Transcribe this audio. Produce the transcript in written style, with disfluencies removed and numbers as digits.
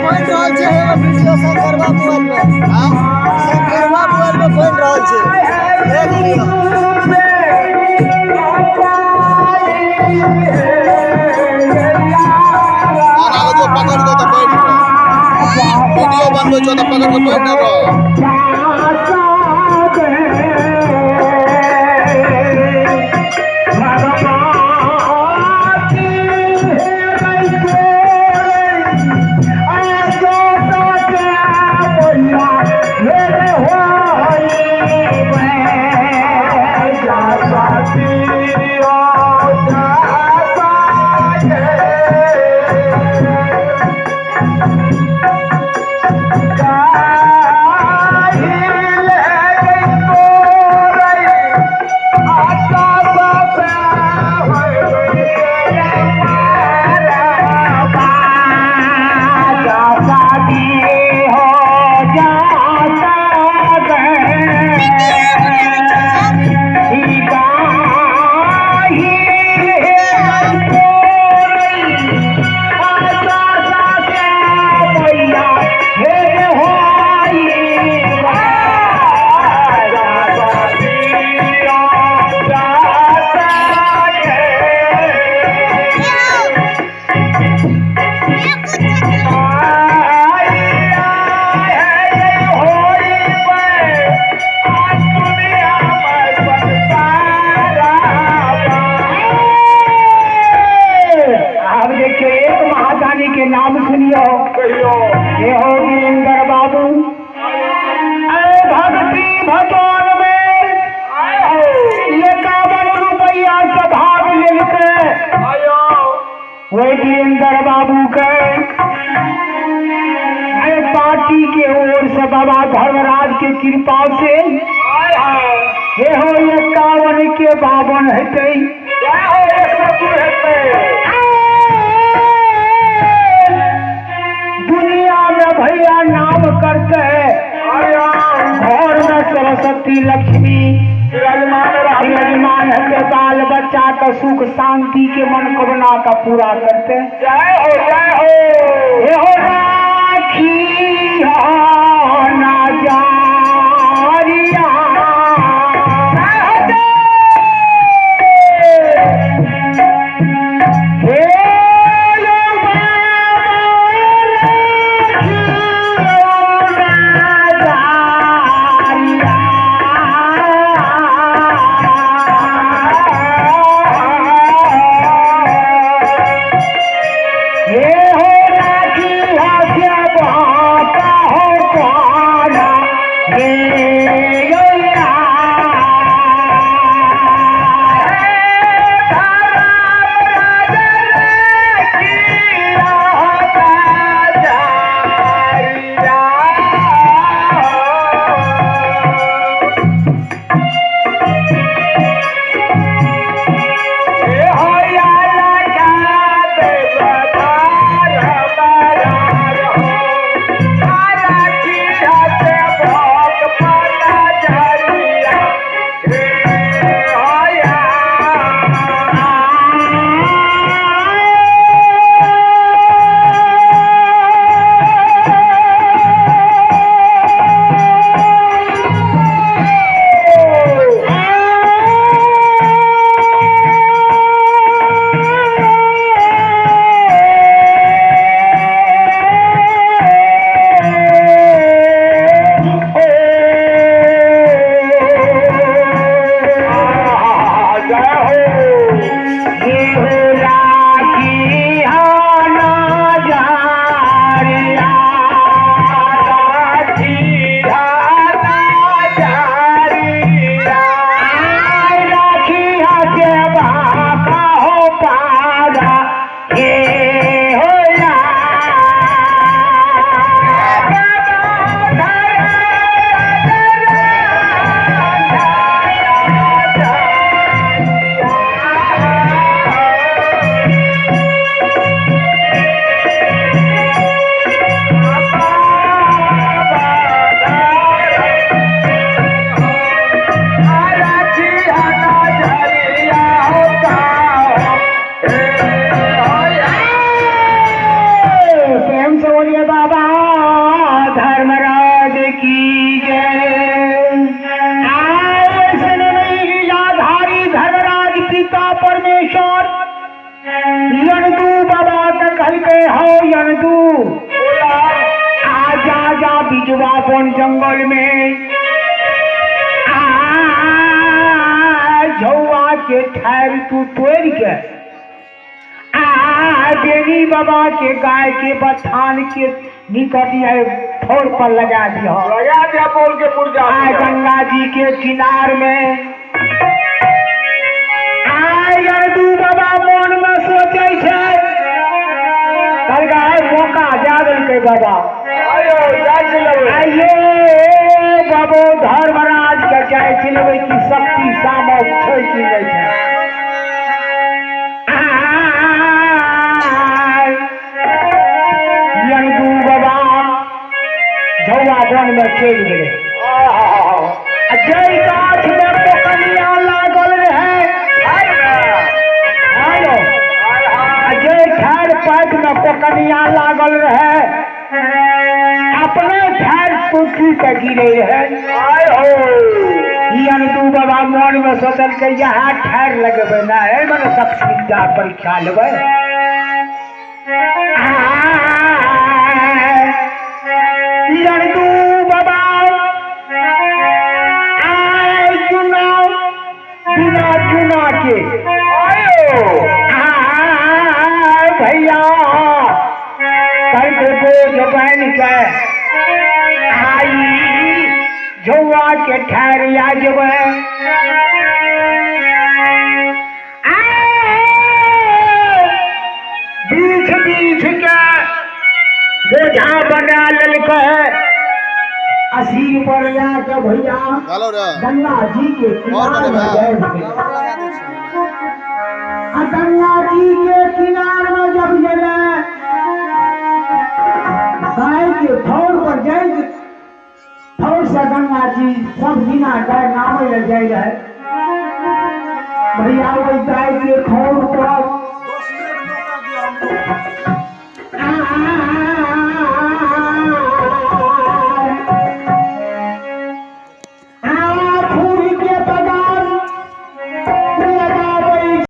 बनि रहल छै वीडियो शंकरवा मोबाइल में। शंकरवा मोबाइल में बनि रहल छै, देख लियौ। पकड़ के तऽ बैठ रह, वीडियो बनबै छौ तऽ पकड़ के बैठ रह। आब देखियौ, एक महादानी के नाम सुनियो। कहियो। ये हो वीरेंद्र बाबू, ऐ भक्ति भजन में 51 रुपया से भाग लेलकै। आयो। वही वीरेंद्र बाबू के ऐ पार्टी के ओर से बाबा धर्मराज के कृपा से आय हाय। हे हो 51 के 52 हेतै। जय हो, 102 हेतै। दुनिया में भैया नाम करते, आयो। घर में सरस्वती लक्ष्मी विराजमान रहतै। विराजमान हेतै, बाल बच्चा के सुख शांति के मनोकामना का पूरा करते। जय हो, जय हो। हे हो राखी ना जारिया, जय हो। हे लो बाबा राखी ना जारिया। हे हो राखी हास्य बाका हो पाना हे यो। कहलकै हौ यनदू, आ जा जा बिजवा वन जंगल में आ झौआ के ठार तू तोड़ के आ बेनी बाबा के गाय के बथान के निकट यह ठोर पर लगा दिया, लगा दिया बोल के पुरजा। आ गंगा जी के किनार में आय यरदू बाबा मन में सोचे छै, कहलकै आइ मौका जा देलकै बाबा। आयो जाइ छी लेबै। आइये बाबो धर्मराज के जाइ छी लेबै की शक्ति सामर्थ छै कि नहि छै। आय यरदू बाबा झौआ वन में चलि गेलै। आ जाहि गाछ में पोकनिया लागल रहै, आयो आ जे ठाढ़ पात में कोकनिया लागल रहे, अपने ठाढ़ टूटी के गिरे रहे। ई अनदू बाबा मन में सोचलकै यहाँ ठाढ़ लगेबै ना, एहिमे ने शक्ति विद्या परीक्षा लेबै। ई अनदू बाबा आय चुनाव बिना चुना के आय भैया कल बोझ बन के आई झौआ के ठहर आ जेबै। बीछ बीछ के बोझा बना लेलकै, असीर पर ला के भैया हेलो रे गंगा जी के और किनार में बनेबै। गए। आ गंगा जी के किनार में जब गेलै, गाय के ठौर पर जाय, ठौर से गंगा जी सब दिना गाय नामे ले जाय रहे भैया, ओहि गाय के ठौर पर